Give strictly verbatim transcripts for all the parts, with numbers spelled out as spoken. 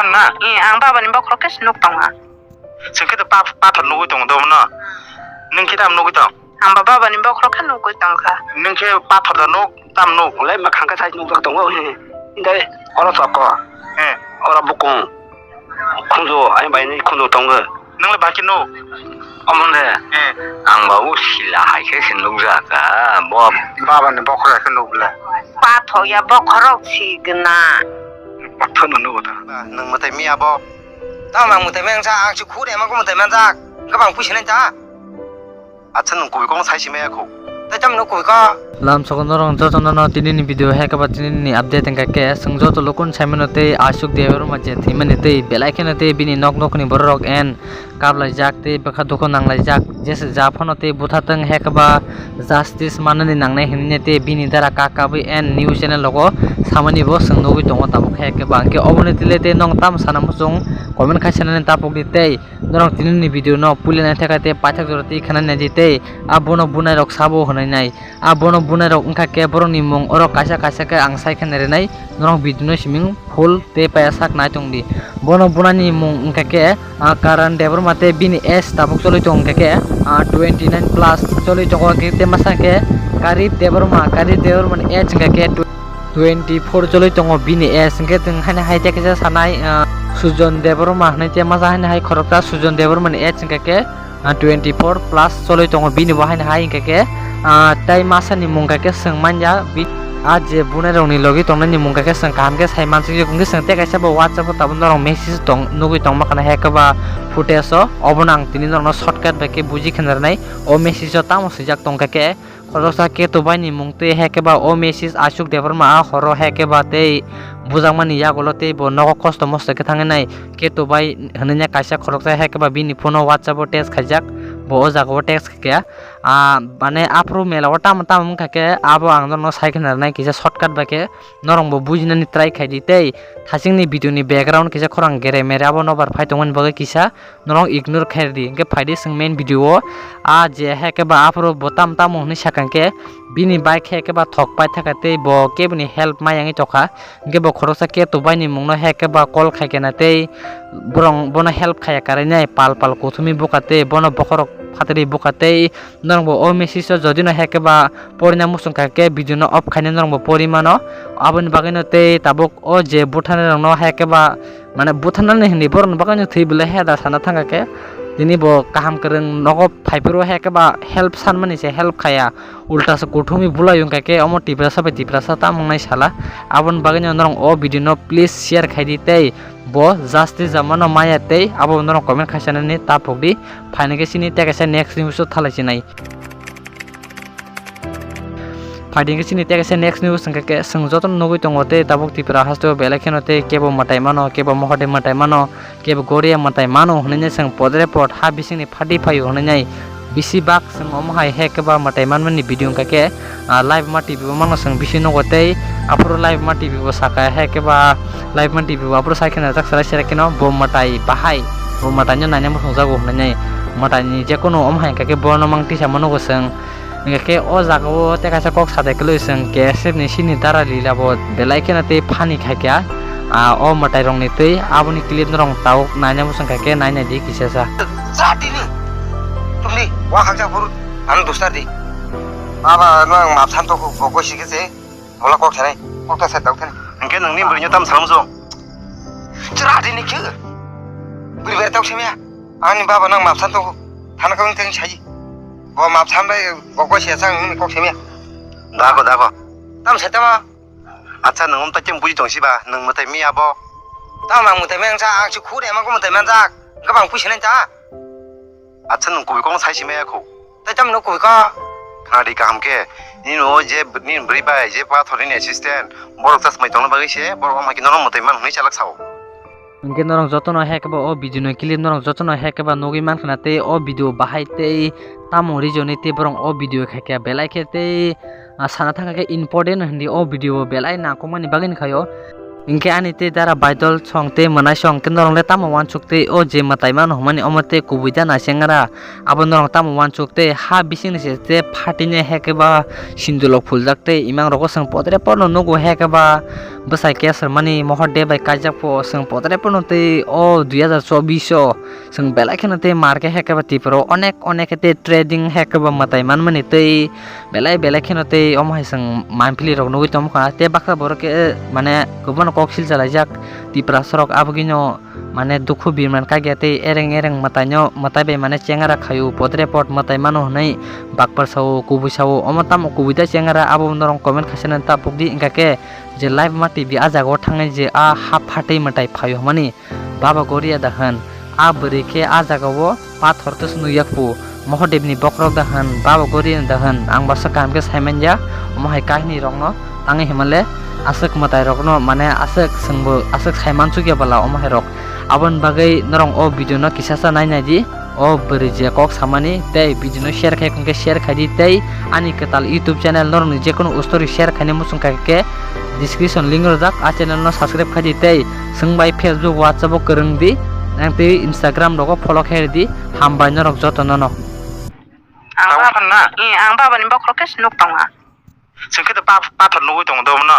Na? Eh, ang baba ni bokhorok khe se nuk tong kha. Chwng khe to pa-, pathor nugwi tongo do bono. Nwng khe tamo nugwi tong? Ang ba baba ni bokhorok khe nugwi tong kha. Nwng khe pathor da nuk, tam nuk? Lai ma khangkhe sai nuk jak tongo. Dai, oro choko. Eh. Oro bukung. Khunju, ai bai ni khunju tongo. Nwng le baki nuk? Omo de. Eh. Ang ba u sila hai khe se nuk jak kha. Bo baba ni bokhorok khe nuk le. Pathor ya bokhorok si gna. Pathor no nuk ta. Nwng mwtai mi abo. Tamo ang mwtai maya wngsa, ang se khuk de ma ko mwtai manjak. Hwnkhe bang pui sinai ta. Acha nwng kubui kok sai si maya kho. Tai tamo nwng kubui kok? Lam soko norok jotono no tini ni video hai khe ba tini ni update wngkha khe, chwng joto lukun sai mano tei Ashok Debbarma je thwi mani tei belai kheno tei bini nok nok ni borok rok en kap laijak tei bwkha dukhu nang laijak, jesa ja phano tei butha thwng hai khe ba justice manani nangnai hinwi tei bini dara kak kabui en news channel rogo samani bo chwng nugui tongo tabuk hai khe ba. Hwnkhe oboni tile tei nong tamo sana muchung comment khai sanani tapuk di tei norok tini ni video no puila naithaka tei paithak jora twi khana naidi tei a bono bunai rok sabo hwnwi nai. A bono bunai rok wngkha khe borok ni mung oro kaisa kaisa khe ang sai khe nai rinai norok video no siming full tei paya sak nai tong di. Bono bunani mung wngkha khe, ah, Karan Debbarma tei bini age tabuk choli tong wngkha khe, ah, twenty nine plus choli tongo khe tei masa khe Karip Debbarma, Karip Debbarma ni age wngkha khe tw-, twenty four choli tongo bini age. Hwnkhe chwng haino hai tei kaisa sanai, ah, Sujon Debbarma hinui tei masa haino hai khoroksa Sujon Debbarma ni age wngkha khe, ah, twenty four plus choli tongo bini bo haino hai hwnkha khe, ah, tei masa ni mung kha khe chwng manya bi-, ah, je bunai rok ni logi tongnai ni mung kha khe chwng kaham khe sai mansukya, hwnkhe chwng tei kaisa bo WhatsApp o tabuk norok message tong nugui tongma khana hai khe ba footage o, obono ang tini norok no shortcut bai khe buji khe narwknai. O message o tamo swijak tong kha khe, khoroksa Keto bai ni mung tei hai khe ba o message Ashok Debbarma a horo hai khe ba tei bujakmani yagulo tei bo nogo kosto mosto khe thangwi nai. Keto bai hwnwi kaisa khoroksa hai khe ba bini phone o WhatsApp o text khaijak, bo o jaga o text khaikha. Ah, mane aphuru mela o tamo tamo wngkha khe abo ang norokno sai khe narwknai kisa shortcut bai khe norok bo bujinani try khai di tei thaching ni video ni background kisa khorang gere mere abo nobar phai tongmani bagwi kisa norok ignore khair di. Hwnkhe phaidi chwng main video o, ah, je hai khe ba aphuru bo tam tamo hwnwi sakha hwnkhe bini bike hai khe ba thok paithaka tei bo keboni help ma yangwi tongkha. Hwnkhe bo khoroksa Keto bai ni mungno hai khe ba call khai khe na tei borok bono help khaiya karwi nai pal pal kuthumwi bukha tei bono bokhorok phatri bukha tei norok bo o message o jodi no hai khe ba porina muchung kha khe video no off khaina norok bo pori mano. Aboni bagwi no tei tabuk o je butharnai rok no hai khe ba mane butharnani hinwi borokni bagwi no thwi belai he da sana thangkha khe tini bo kaham kwrwng nogo phaiphuru hai khe ba help sanmani se help khaya ulta se kuthumwi bulai wngkha khe omo Tiprasa bai Tiprasa tamo wngnai sala. Aboni bagwi no norok o video no please share khai di tei bo justice jamano maya tei abo norok comment khai sanani tapuk di. Phaina khe chini tei kaisa next news o thalai chinai. Phaidi hwnkhe chini tei kaisa next news hwnkhe khe chwng jotono nugui tongo tei tabuk Tripura hasteo belai kheno tei kebo mwtai mano, kebo mohote mwtai mano, kebo goria mwtai mano hwnwi chwng podre pod ha bisingni phatwi phaio hwnwi nai bisi bak chwng omo hai hai khe ba mwtai manmani video hwnkha khe, ah, live ma T V o mano chwng bisi nugo tei aphuru live ma T V bo sakha hai khe ba live ma T V bo aphuru sai kheno jak chwrai chwrai kheno bo mwtai bahai bo mwtaino naina muchung jago hwnwi nai mwtaini jekunu omo hai hwnkha khe bono mang tisa ma nugo chwng. Hingkhe khe o jaga o tei kaisa kok sadai kwlwi chwng K S F ni sini dara lila bo belai kheno tei funny khai kha. Ah, o mwtai rok ni twi aboni clip norok tabuk naina muchung khai khe nai nai di kisa sa. Chati ni. Tumni wa khakcha phuru ang dustar di. Baba no ang map san to ko ko sikhe se. Bola kok sanai. Kok ta sa dok thani. Hingkhe nungni bwrwi no tam salam so. Chati ni khe. Bwrwi ber tok semya. Ani baba nang map san to. Thana kong teng sai. Bo map san bai, bo ko sia sang ni kok semya. Dago, dago. Tam se tama. Acha, nwng um ta chem buji tong siba, nwng mwtai mi abo. Tam ang mwtai meng sa, ang si khure ma ko mwtai man jak. Gabang puisi nai ta. Acha, nwng kubui kong sai si maya kho. Tai tam no kubui ko. Khadi kaham khe. Nini o je, nini bwrwi bai, je pathor ni assistant. Borok chasmai tongna bagwi se, borok ama ki nono mwtai man hwnwi chalak sao. Hingke norok jotono hai khe ba o video no clip norok jotono hai khe ba nugui mankha na tei o video bahai tei tamo reason ni tei borok o video khai khe belai khe tei, ah, sana thang khe important hindi o video belai nangkukmani bagwi ni khaio. Hinkhe ani tei dara baidol song tei mwnai song khe norok le tamo uansuk tei o je mwtai mano hwnmani omo tei kubui da nai chengra abo norok tamo uansuk tei ha bisingni se tei phatini hekhe ba sindulok phuljak tei imang rogo chwng podre porno nugo hekhe ba bwsai keser mani mohor de bai kaijak po chwng podre porno tei o dui hazar chobbish o chwng belai kheno tei mar khe hekhe ba Tripura o onek onek khe tei trading hekhe ba mwtai manmani tei belai belai kheno tei omo hai chwng manpili rok nugui tongkha tei baksa borok khe mane kwbangno kok silchalaijak Tiprasa rok abogino mane dukhu birman kagya tei ereng ereng mwtaino mwtai bai mane chengara khaio podre pod mwtai mano hwnwi bakpar sao kubui sao omo tamo kubui da chengara abo norok comment khaisano ta pukdi hinkha khe je live ma T V a jaga o thangnai je a ha phatwi mwtai phaio hwnmani. Baba Goria da hwn, a bwrwi khe a jagao pathor tei swnwi yakpu. Mohadevni bokhorok da hwn, Baba Goria da hwn, ang bwsa kaham khe sai manya, omo hai kahinirokno tangwi himale aswk mwtairokno, mane aswk chwngbo aswk sai mansukya bwla omo hairok. Aboni bagwi norok o video no kisa sa nai nai di. O bwrwi je kok samani tei video no share khai khon khe share khai di tei ani kwtal YouTube channel norokni jekono story share khaina muchung kha khe description link rwjak a channel no subscribe khai di tei chwng bai Facebook WhatsApp o kwrwng di nang tei Instagram rogo follow khai di hambai norok joto no no. Ang Tamo bab-, phan na? Eh, ang baba ni bokhorok khe nuk tonga. Chwng khe to pa-, pathor nugui tongo do, bono?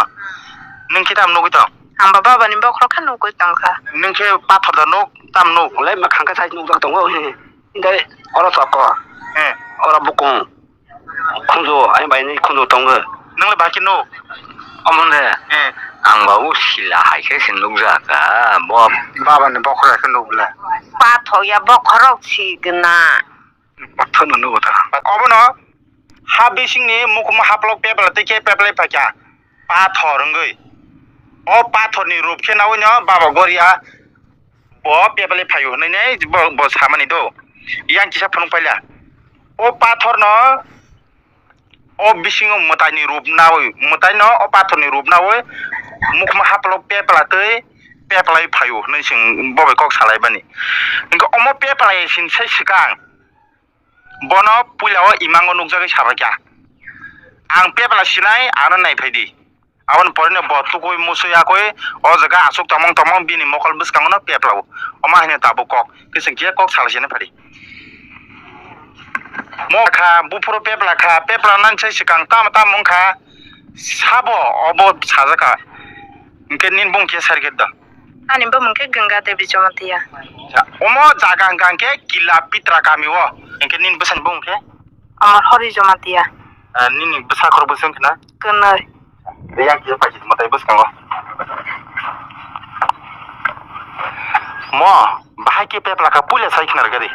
Nwng khe tamo nugui tong? Ang ba baba ni bokhorok khe nugui tongkha. Nwng khe pathor da nuk, tamo nuk? Bolai mwkhang khe sai nukjak tongo, he. Hingke oro chokro. He. Oro bukung. Khunju, ani bai ni khunju tongo. Nwng le bahai khe nuk? Omo de. He. Ang ba o sila hai khe se nukjak kha, bo. Baba ni bokhorok khe nuk le. Pathor ya bokhorok si gna. Pathor no nugo ta. Obono ha bisingni mukumu haplok pepla tei khe peplai phaikha pathor wngwi. O pathorni rup khe naui no Baba Goria bo peplai phaio hwnwi bo, bo samani do. Yang kisa phunuk paila. O pathorno o bisingo mwtaini rup naui, mwtaino o pathorni rup naui mukumu haplok pepla tei peplai phaio hwnwi chwng bo bai kok salaibani. Hwnkhe omo peplai sini sai swkang. Bono puila o imango nukjagwi sabaikha, "Ang pepla sinai, ano naiphai di." Aboni poreno bo tukui musui akui o jaga aswk tongmong tongmong bini mokol bwskango no pepla o. Omo haino tabuk kok, khe chwng khe kok salaisani phari. Mo kha, buphuru pepla kha, pepla nani sai swkang tamo tamo wngkha, sabo obo sajakha. Hwnkhe nini bung khe sari khe da? Ani bumung khe Ganga Devi Jamatia. Omo jaga hwnkha hwnkhe Kila Pitra kami o. Hwnkhe nini bwsani bumung khe? Amar Hori Jamatia. Ah, nini bwsa khorok bwswng khna? Kwnwi. Yang kisa paisi tongma tai bwskango. Mo, bahai khe pepla kha puila sai khna rwgadi.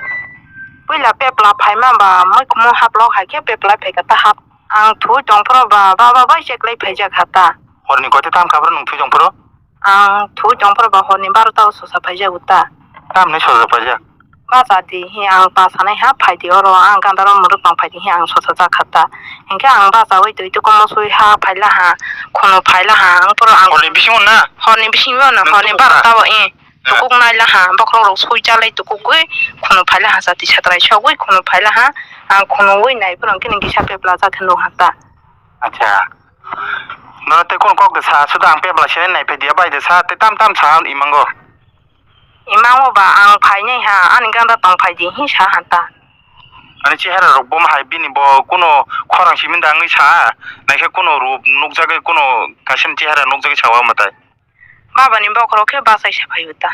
Puila pepla phaima ba, moi kumo haplok hai khe pepla phaikha ta hap. Ang thui tongphuru ba, baba bai cheklai phaijak ha ta. Horni koite tam kha bro nwng thui tongphuru? Ang thui tongphuru ba horni barota o sosa phaijago ta. Tamni sosa phaijak? Bacha di hi ang ta sanai ha phai di oro ang ganda ro mwrwk tong phai di hi ang sosa jak kha ta. Hinkhe ang bachaui twi twi komo sui ha phaila ha, khunu phaila ha ang puro ang. Horni bisingo na? Horni bisingo no, horni barota o, eh. Tukuk nai la ha, bokhorok rok sui chalai tukugwi khunu phaila ha, chati satrai sogwi khunu phaila ha, ang khunu ui nai phuru hwnkhe nini kisa pepla jak khe nuk ha ta. Acha. Nono tei kunu kok de sa, suda ang pepla sini nai phai dia bai de sa, tei tam tam sa imango. Imango ba ang phainai ha, ani ganda tong phai di hi sa ha ta. Ani chehara rok bo ma hai bini bo kunu khorang simi da wngwi sa, naikhe kunu rup nukjagwi kunu kaisa ni chehara nukjagwi sa o mwtai. Baba ni bokhorok khe bachai sa phai o ta.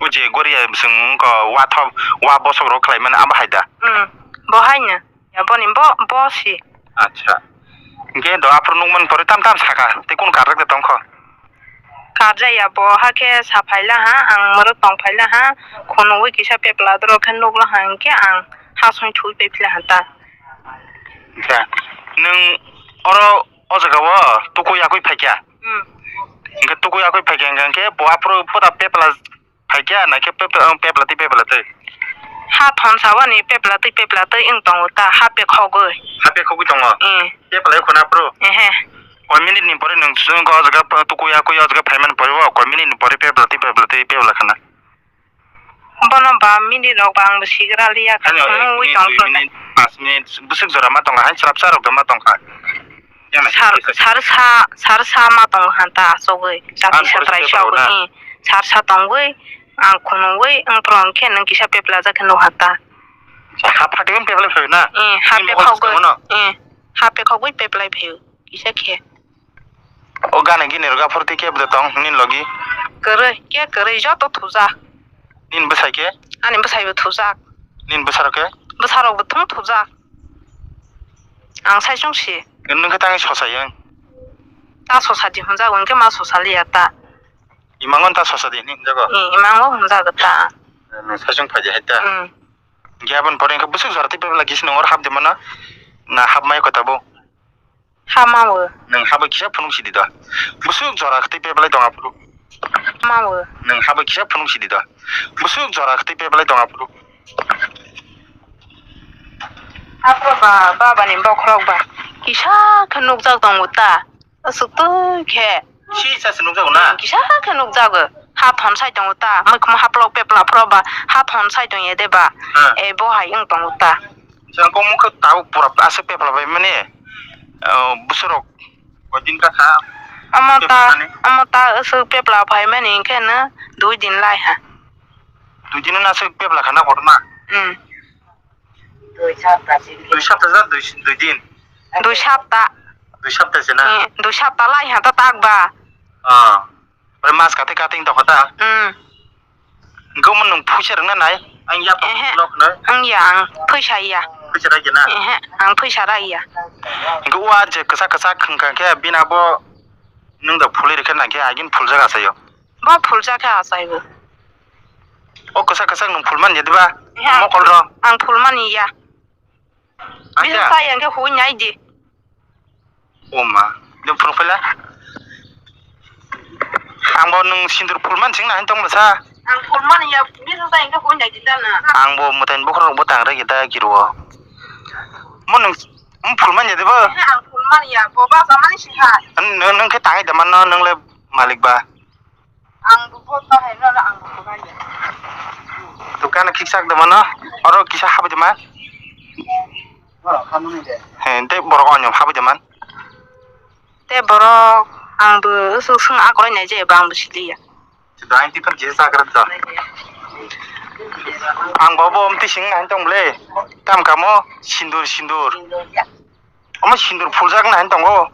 O je Goria bwswng wngkha, wa thop, wa bosok rok khlai mani abo hai da? Hmm, bo hai no. Ya boni bo, bo si. Acha. Hwnkhe do aphuru nukmani pore tam tam sakha, tei kunu karjak de tongkho? Karjak ya bo, hakhe sa phaila ha, ang mwrwk tong phaila ha, khunui kisa pepla doro khe nukla ha, hwnkhe ang ha song thui pai phila ha ta. Acha. Nwng oro o jaga o tuku yakui phaikha? Hmm. Hwnkhe tuku yakui phaikha hwnkhe bo aphuru poda pepla phaikha, naikhe pepla, pepla twi, pepla twi. Ha thon sawani pepla twi, pepla twi wng tongo ta, ha pekhogwi. Ha pekhogwi tongo? Eh. Pepla wngkha na aphuru? Ehe. Koi minute ni pore nwng o jaga tuku yakui o jaga phaimani pore o, koi minute ni pore pepla twi, pepla twi, pepla khana? Bono ba minute rok ba ang bo sigra liya kha, Ano, ek nungwi minute, tong dui kha. Minute, panch minute, bwswk jora ma tongkha, hai chwrapsa rok ma tongkha. Yang na sar, sar sa, sar sa ma tong hanta asogwi. Chati satrai sogwi. Sar sa tongwi, ang khunungwi, ang prong khe nung kisa pepla jak khe nuk hanta. Ha phatigwi pepla phayo na? Eh, ha pekhogwi. Eh, ha pekhogwi pepla phayo. Kisa khe. O gana gini rwga phuru tei kebo de tong nini logi? Kwrwi, khe kwrwi joto thujak. Nini bwsai khe? Ani bwsai bo thujak. Nini bwsarok khe? Bwsarok bo thung thujak. Ang sai chwng si. Nwng khe tangwi sosa yang? Ta sosa di hwnjago, hwnkhe ma sosa liya ta. Imango ta sosa di hinwi hwnjago? Ni imango hwnjago ta. Nwng sai chwng phai di hai ta? Hmm. Hwnkhe aboni pore hwnkhe bwswk jora tei pepla kisi nung oro hap di mano? Na hap mai kota bo? Hamawo. Nwng habo kisa phunuk sidi do. Bwswk jora tei pepla tong aphuru. Hamawo. Nwng habo kisa phunuk sidi do. Bwswk jora tei pepla tong aphuru. Aphuru ba, baba ni bokhorok ba. Kisa khe nukjak tongo ta. Aswk twi khe. Si sa se nukjago na? Kisa khe nukjago. Ha thon sai tongo ta. Mui khum haplok pepla phuru ba. Ha thon sai tong ye de ba. Ha. E bo hai wng tongo ta. Jang kok mukhe tabuk pura aswk pepla bai mani, ah, bwswrok koi din ka kha. Amo ta, amo ta aswk pepla phai mani hwnkhe no dui din lai ha. Dui din no aswk pepla kha na kotorma? Hmm. Dui sapta si. Dui sapta ja dui, dui din. Dui sapta. Dui sapta se na? Hmm, dui sapta lai ha ta tak ba. Ah. Ore mas kathai kating tokha ta? Hmm. Hwnkhe omo nwng phuisa rwngna nai? Ang yapha block no? Ang ya, ang phuisa ya. Phuisa rai gena? Ehe, ang phuisa rai ya. Hwnkhe o a je kwchak kwchak hwnkha khe bini abo nwng da phulwi rwkhe nangkhe agin phuljak achaio. Bo phuljak khe achaibo. O kwchak kwchak nwng phulmani ya diba? Ehe, ang mokol rw. Ang phulmani ya. Acha. Bini sa yang khe hui nai di. O ma, de phuru phela. Ang bo nwng sindur phulman sing na tong bwsa. Ang phulman ya, bini sa yang khe hui nai di ta na. Ang bo mwtai bokhorok bo tang rwgwi da giro. Mo nwng, mo phulman ya de bo? He, ang phulman ya, bo ba samani si ha. Nwng, nwng khe tangai da mano, nwng le malik ba. Ang bo bo ta hai na, ang bo ba ya. Dukan kisa de mano, oro kisa habdi ma. Oro khamuni de. He, tei borok onyom habdi man. Tei borok ang bo usuk sung akoroi nai je bang bo siliya. Dai ti kan je sakra da. Ang bo bo mti sing nai tong ble. Tam kamo sindur sindur. Omo sindur phuljak nai tongo.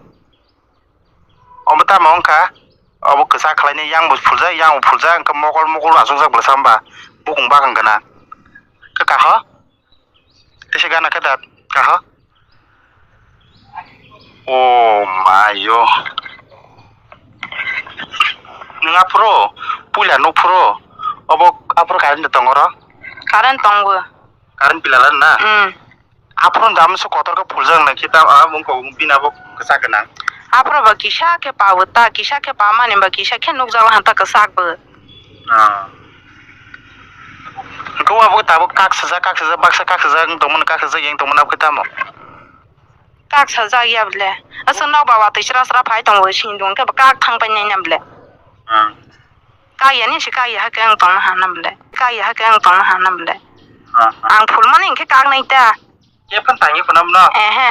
Omo tamo wngkha, obo kwchak khlainai, yang bo phuljak, yang bo phuljak, wngkha mokol mokol achukjak bwsa hwnba, bukung bakang gana. Khe kaho? Teisa gana khe da kaho? O mayo. Nwng aphuru, puila nuk phuru, obo aphuru current tongo ro? Current tongo. Current pilala na? Hmm. Aphuru dam se kotor khe phuljak nai khe ta, ah, wngkha bini abo kwchak gwnang. Aphuru ba kisa khe pa bo ta, kisa khe pa mani ba kisa khe nukjak hanta kwchak bo. Ah. Hwnkhe abo tabuk kak sajak, kak sajak, baksa kak sajak wng tongmani, kak sajak yang tongmani abo khe tamo? Kak sajak ya bole. Aswk nok ba watwi sra sra phai tongo, sindung khe bo kak thang pai nai na bole. Ah. Kak ya ni se kak ya hakhe ang tongna ha na bole. Kak ya hakhe ang tongna ha na bole. Ah, ah. Ang phulmani hwnkhe kak nai ta. Khe phan tangwi phunam no? Ehe.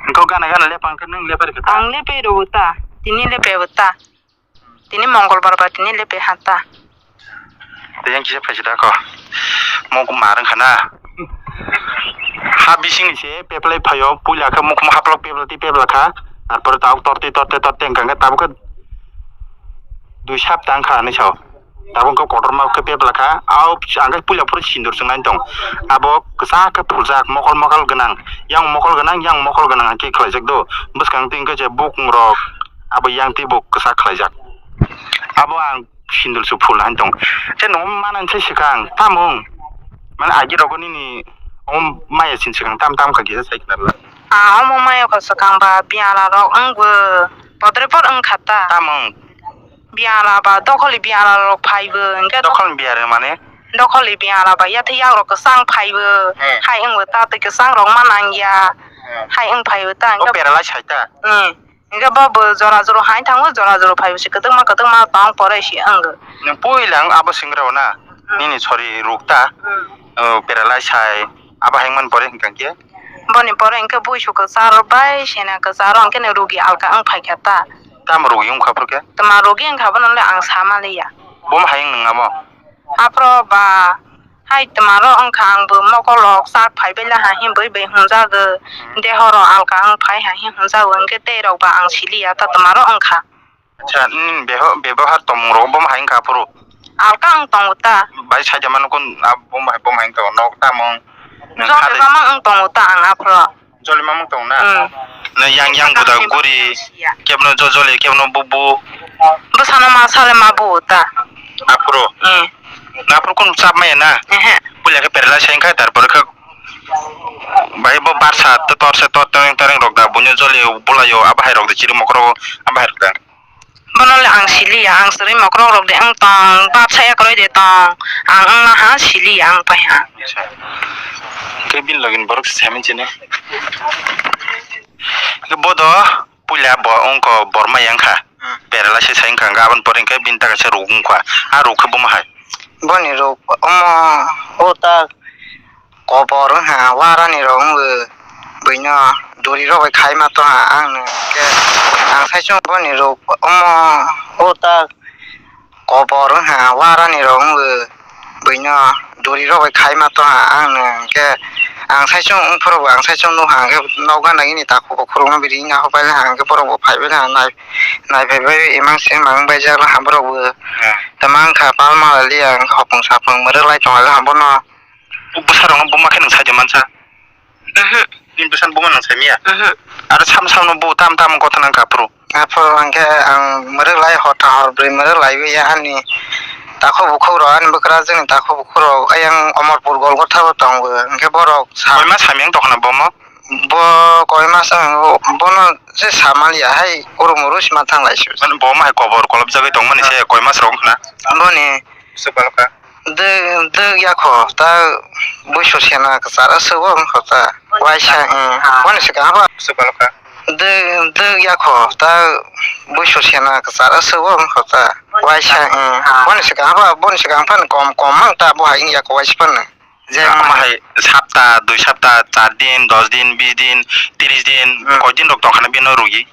Hwnkhe gana gana lepang khe nwng lepai rwkha ta? Ang lepai rwo ta. Tini lepai bo ta. Tini Mongolbar ba tini lepai ha ta. Tei yang kisa phaisa da kho. Mok mar wngkha na. Ha bisingni se peplai phaio, puila khe mukhung haplok pepla tei pepla kha. Tarpore tabuk tortwi tortwi tortwi wngkha khe tabuk khe dui sapta wngkha hinwi sao. Tabuk khe kotorma khe pepla kha. Ao ang khe puila phuru sindur chwngnai tong. Abo kwchak khe phuljak, mokol mokol gwnang. Yang mokol gwnang, yang mokol gwnang khe khlaijak do. Bwskang twi hwnkhe je bukung rok abo yang twi bo kwchak khlaijak. Abo ang sindul su phul hai tong. Je no mana se swkang tamung. Mane agi rogo nini om maya sin swkang tam tam kha kisa sai khna la. Ah, omo maya kho swkang ba biala rok wng bo podre pod wng kha ta. Tamung. Biala ba dokholi biala rok phai bo hwnkhe dokhol biala mane? Dokholi biala ba yathai yak rok kwchang phai bo. Hmm. Hai wng bo ta twi kwchang rok ma nang ya. Hmm. Hai wng phai bo ta. O hwnkhe pera lai sai ta. Hmm. Hingke bo bo jora jora hai thango, jora jora phai si kwtwkma kwtwkma tong pore si ang. Nwng puila ang abo singro na, hmm, nini sori rukta, hmm, oh, peralai sai, abo hengman pore hingka khe. Boni pore hwnkhe buisu kwcharo bai sena kwcharo hwnkhe no rugi alka wng phaikha ta. Tamo rugi wngkha phuru khe? Tma rugi wngkha bono le ang sama liya. Bomo hai wng nang amo? Aphro ba hai tma ro wngkha ang bo mokolok chak phai bai le ha him bui bai hwnjago. Hmm. Deho ro alka wng phai ha him hwnjago hwnkhe tei rok ba ang siliya ta tma ro wngkha. Acha, nini beho-, bebohar tongmung rok bo hai wngkha aphuru? Alka wng tongo ta. Bai saida mano kun, ah, bo hai, bo hai wngkha, nok tamung, nwng kha de. Jolima mang wng tongo ta ang aphuru. Jolima mang tongo na? Hmm. Na yang, yang buda guri, kebno jo-, joli, kebno bubu. Bwsano ma sale ma bu ta. Aphuru? Hmm. Na aphuru kun chap maya na? Ehe. Puila khe perela sai wngkha, tarpore khe bai bo barsa to torse to tereng tereng rok da, bunyo joli bulayo, abo hai rok da, chiri mokro, abo hai rok da. Bono le ang siliya, ang chwrwi mokrok rok de wng tong, bap saya kwrwi de tong, ang wngma ha siliya, ang pai ha. Acha. Khe bini logini borok se saiman chini. Khe bodo puila bo wngko borma yang kha. Hmm. Perela se sai wngkha, aboni pore khe bini taka se ruk wngkha. A ruk khe bomo hai. Boni ruk omo o ta Kobor wngkha, warani rok wngwi buino duri rok bai khai ma tongkha ang no. Hwnkhe ang saichung boni rok omo o ta kobor wngkha, warani rok wngwi buino duri rok bai khai ma tongkha ang no. Hwnkhe ang saichung wngphuru bo ang saichung nukha, hwnkhe nok gana gini takhuk bo khulukma biri wngya, hokbai le hwnkhe borok bo phaibai le nai, nai phaibai imang se imang wngbai jak le ha borok bo. Hmm. Tama wngkha palma liya, hwnkhe hopung sapung mwrwk lai tongkha le ha bono. Bwsarokno buma khe nwng saidi mansa? Mhm. Nini bwsano buma nwng saimiya? Mhm. Aro sam samno bo tam tam kotha nang kha phuru? Aphuru hwnkhe ang mwrwk lai hota hor bwrwi mwrwk laiwi ya ani takhuk bukhuk rok, ani bwkrajwkni takhuk bukhuk rok ayang Omorpur Golgotha o tongo, hwnkhe borok sa- Koima samyang tongkhna bomo? Bo koi mas ang bono se samaliya hai, oro moro sima thang lai se. Mane bo ma hai kobor kolobjagwi tongmani se koi mas rok wngkhna? Boni. Swk balokha. Dwk, dwk yakho, ta buisu sena kwcharo swbo wngkho ta. Waisa, hmm. Boni swkang habo. Swk balokha. Dwk, dwk yakho, ta buisu sena kwcharo swbo wngkho ta. Waisa, hmm. Boni swkang habo, boni swkang phano kom, kom mang ta bo hai wng yakho waisa phano. Je ama hai sapta, dui sapta, char din, dos din, bis din, tiris din, hmm, koi din rok tongkhana bino rugi?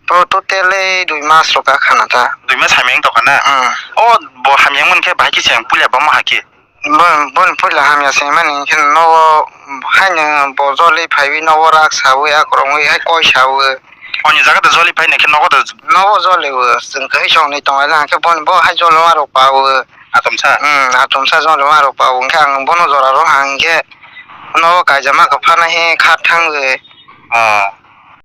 To totally dui mas rok khana ta. Dui mas hamya wng tongkha na? Hmm. O bo hamya wngmani khe bahai khe se ang puila bama hakhe. Bon, bon puila hamya se mani khe nogo haino bo joli phaiwi nogo rak sawi akorongwi hai koi sawi. Oni jaga da joli phaina khe nogo da. Nogo joli o, chwng khe songni tonglaina khe bon bo hai joli ma rok pa o. Atomsa? Hmm, atomsa joli ma rok pa o. Hwnkhe ang bono jora rw ha hwnkhe nogo kaijama khe phana he kha thangwi. Oh.